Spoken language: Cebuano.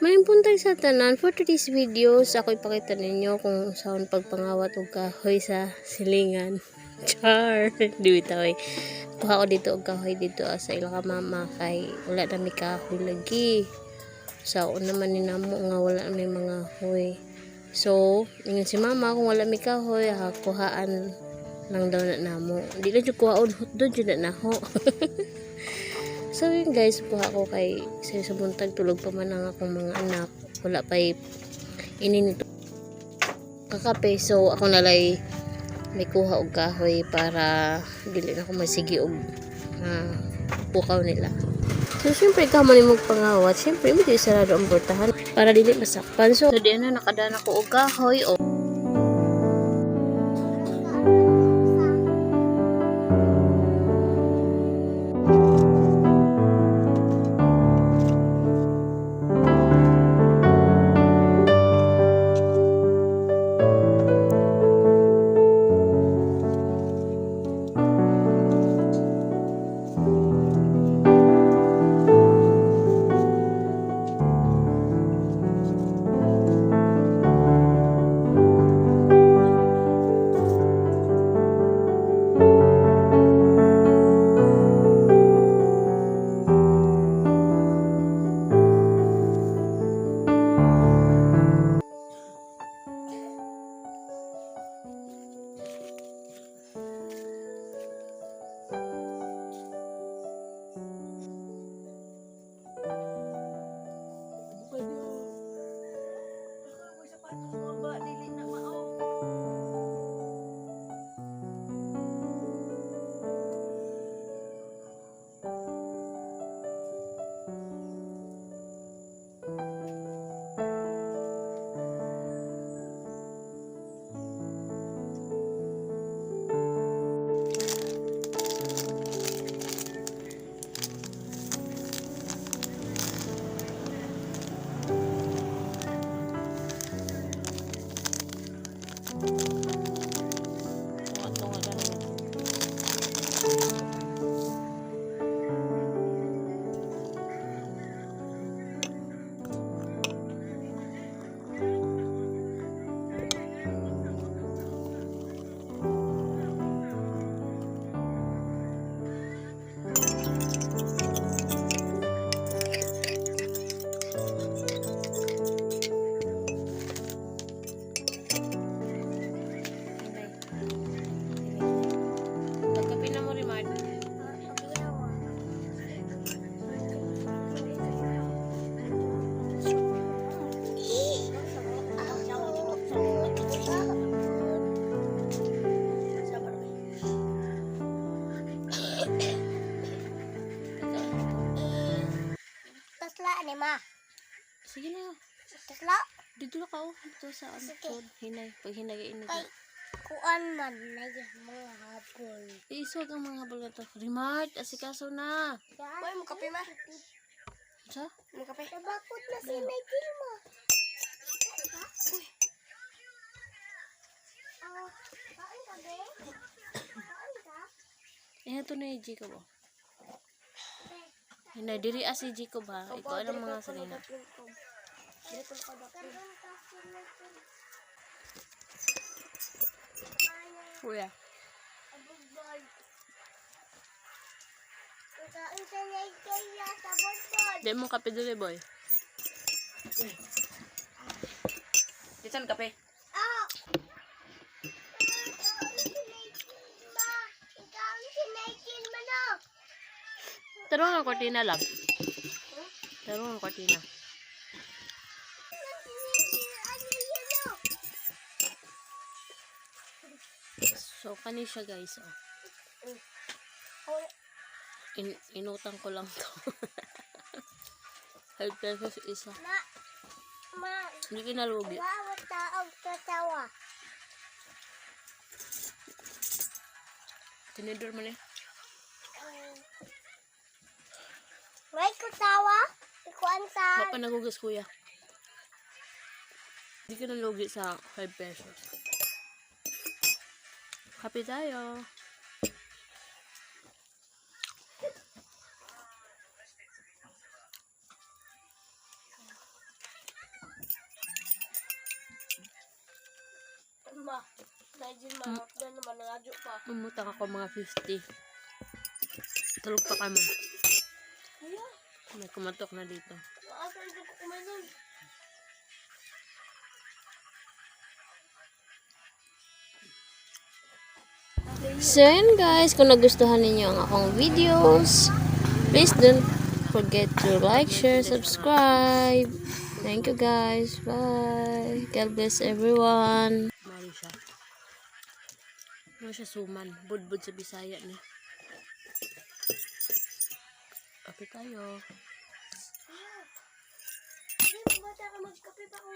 Maayong buntag sa tanan. For today's videos, ako ipakita ninyo kung saan pagpangawat og kahoy sa silingan. Char! Di bitaw eh. Kuha ko dito og kahoy dito sa ila ka mama kay wala na mi kahoy lagi. Sa una man ni namo nga wala na may mga hoy. So, ingon si mama kung wala mi kahoy, ha, kuhaan lang daw na namo. Di lang jud kuhaon, hotdog jud na naho. So yun guys, kuha ko kay sa buntag, tulog pa man ang akong mga anak. Wala pa ini nito kakape. So ako nalay may kuha og kahoy para dili na ako masigi og pukaw nila. So syempre ka man imong pangawat, syempre mo di sarado ang portahan para dili masakpan. So di na nakadana ko og kahoy o Ako sapatos mo ba? Dili na mao. Tunga na lang. Pagkape na mo, Rimard. Tatla ni ma. Sige na. Tatla Dito na ka, oh. Dito sa ano. Sige. Sod. Hinay. Pag hinay, inay. kay kuan man na yung mga habol. Iiswag ang mga habol na to. Rimard, asikaso na. Boy, mo kape ma. Sa? Mo kape. Nabakot na si Nigel mo. Uy. Ah, kain ka be? Kain ka? Eh, ito na yung Jacob, oh. Hinay, diri ah si Jacob, ha. Ikaw alam mga sarina. Karon ka si Nigel. Kuya. Abubol. Kain sa Nigel ya sa bonbon. Di mo kape dili, boy. Kisan kape? Ah! Ikaw si Nigel ma. Ikaw si Nigel ma no. Tarong ang kortina, love. Tarong ang kortina. So, kani siya, guys, oh. Inutang ko lang to. 5 pesos isa. Ma, ma, Hindi kinalugi. wa taog katawa. Tinidor man eh. May kutawa? Ikuan sa Wa pa nagugas, kuya. Hindi ka nalugi sa 5 pesos. Happy tayo. Ma. Imagine ma, na naman nangadyo pa. Umutang ako mga 50. Tulog pa kami. Kuya, May kumatok na dito. maasa ito ko kumain nun. So yun guys, kung nagustuhan ninyo ang akong videos, please don't forget to like, share, subscribe. Thank you guys. Bye. God bless everyone. Mali siya. Mali siya suman. Budbud sa Bisaya ni. Okay tayo. Ay, bata ka, magkape pa ko.